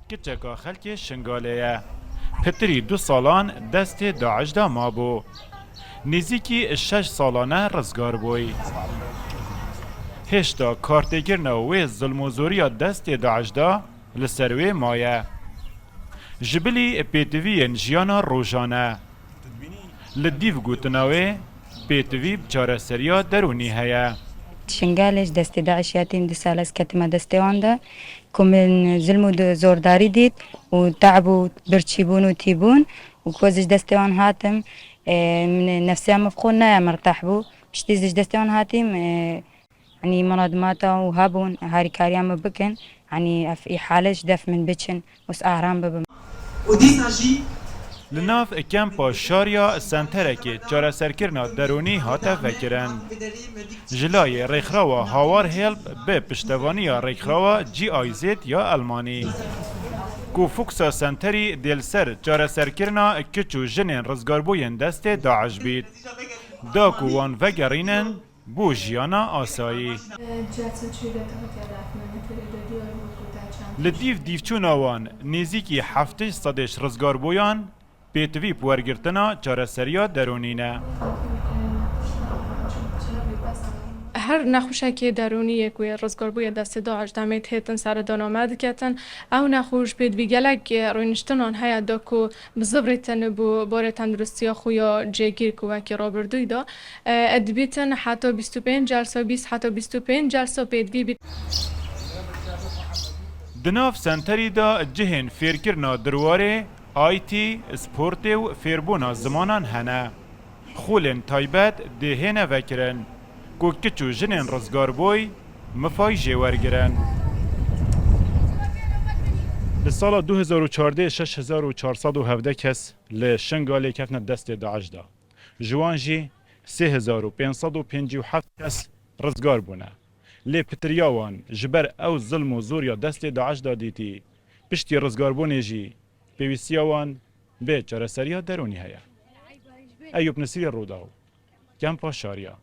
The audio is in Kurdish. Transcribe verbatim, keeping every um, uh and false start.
Kiçeka xelkê Şingalê ye. Pitirî du salan destê DAIŞ de mabû. Nêzîkî şeş salan e rizgar bûyî. Hêşta kartêkirina wê zilm û zoriya destê DAIŞ de li ser wê maye. Ji bilî pêtiviyên jiyana rojane. Li dîv gotina wê, pêtivî bi çareseriya derûnî heye. Şingalê ji destê DAIŞ hatîm, du sal ez ketime destê wan de. Ku min zilm û zordarî dît û te'b û birçîbûn û tîbûn û ku ez ji destê wan hatim, e, min nefsiya min bi xwe naya mirtah bû. Piştî ji destê wan hatîm, e, Yanî muradimata û hebûn harîkariya min bikin, yanî ev îhale ji def min biçin û ez aram bibim. Û dîsa jî Li nav kempa Şarya senterekê çareserkirina derûnî hate vekirin. Ji layê rêxrawa Hawar Help bi piştevaniya rêxrawa G I Z ya Elmanî. Ku foksa senterî dê li ser çareserkirina kiç û jinên rizgarbûyên destê DAIŞ bît. Da ku wan vegerînin, Bo jiyana asayî. Li dîv dîvçûna wan nêzîkî heftê sedê ji rizgarbûyan pêtivî bi wergirtina çareseriya derûnî ne. Her nexweşekê derûnî yê ku yê rizgarbûyê destê DAIŞ demê dihêtin seredana me diketin. Ew nexweş pêdivî gelek rûniştinan heye da ku bizivirîtin bo barê tenduristiya xwe ya cêgîr ku wekî rabirdûyî de. E, dibîtin heta bîst û pênc celsa, bîst heta bîst û pênc celsa pêdivî bît. Di nav senterî de cihên fêrkirina dirwarê, I T, sportê û fêrbûna zimanan hene. Xulên taybet dê hêne vekirin, ku kiç û jinên rizgarbûy mifay jê wergirin. Li sala du hezar û çardeh şeş hezar û çar sed û hevdeh kes li Şingalê ketine destê DAIŞ de. Ji wan jî sê hezar û pênc sed û pêncî û heft kes rizgar bûne. Lê pitiriya wan ji ber ew zilm û zoriya destê DAIŞ de dîtî, piştî rizgarbûnê jî pêwîstiya wan bi çareseriya derûnî heye. Eyûp Nisirî, Rûdaw, Kempa Şariya.